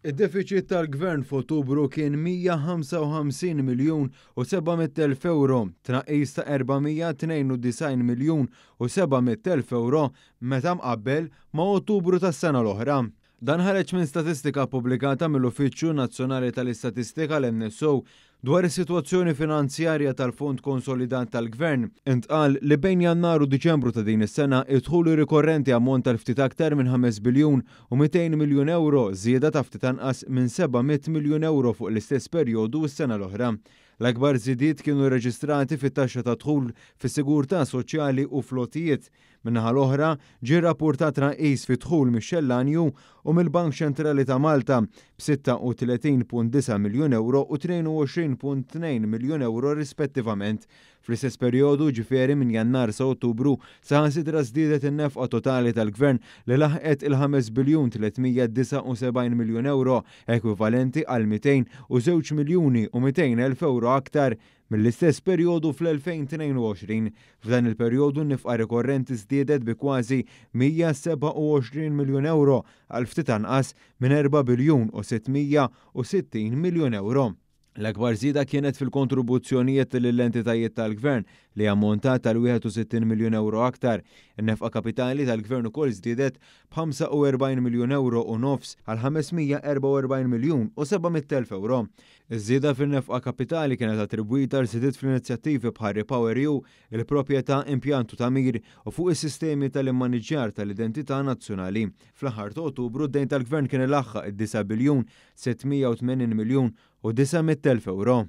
Id-defiċit tal-Gvern f'Ottubru kien 155 miljun u 700 elf ewro, tnaqqis ta' 492 miljun u 700 elf ewro meta mqabbel ma' Ottubru tas-sena l-oħra. Dan ħareġ minn statistika ppubblikata mill-Uffiċċju Nazzjonali tal-Istatistika, l-NSO, Dwar is-sitwazzjoni finanzjarja tal-Fond Konsolidat tal-Gvern, intqal li bejn Jannar u Diċembru ta' din is-sena, id-dħul rikorrenti ammonta għal ftit aktar minn 5 biljun u 200 miljun ewro, żieda ta' ftit anqas minn 700 miljun ewro fuq l-istess perjodu s-sena l-oħra. L-akbar żidiet kienu rreġistrati fit-taxxa tad-dħul, fis-sigurtà soċjali u fl-għotijiet. Min-naħa l-oħra, ġie rrappurtat tnaqqis fid-dħul mix-xellanju u mill-Bank Ċentrali ta' Malta b'36.9 miljun ewro u 22.2 miljun ewro rispettivament. Fl-istess perjodu, jiġifieri minn Jannar sa Ottubru, saħansitra żdiedet in-nefqa totali tal-Gvern li laħqet il-5 biljun 379 miljun ewro, ekwivalenti għal 202 miljuni u 200 elf ewro aktar Mill-istess perjodu fl-2022, f'dan il-perjodu n-nefqa rikorrenti żdiedet bi kważi 127 miljun ewro għal ftit anqas minn 4 biljun u 660 miljun ewro. L-akbar żieda kienet fil-kontribuzzjonijiet lill-entitajiet tal-Gvern li ammontat għal 61 miljun ewro aktar. In-nefqa kapitali tal-Gvern ukoll żdiedet b'45 miljun ewro u nofs għal 544 miljun u 700 elf ewro. Iż-żieda fin-nefqa kapitali kienet attribwita għal żidiet fl-inizjattivi bħal REPowerEU, il-proprjetà, impjant u tagħmir, u fuq is-sistemi tal-immaniġġjar tal-identità nazzjonali. Fl-aħħar ta' Ottubru d-dejn tal-Gvern kien ilaħħaq id-disa' biljun 680 miljun u 900 elf ewro.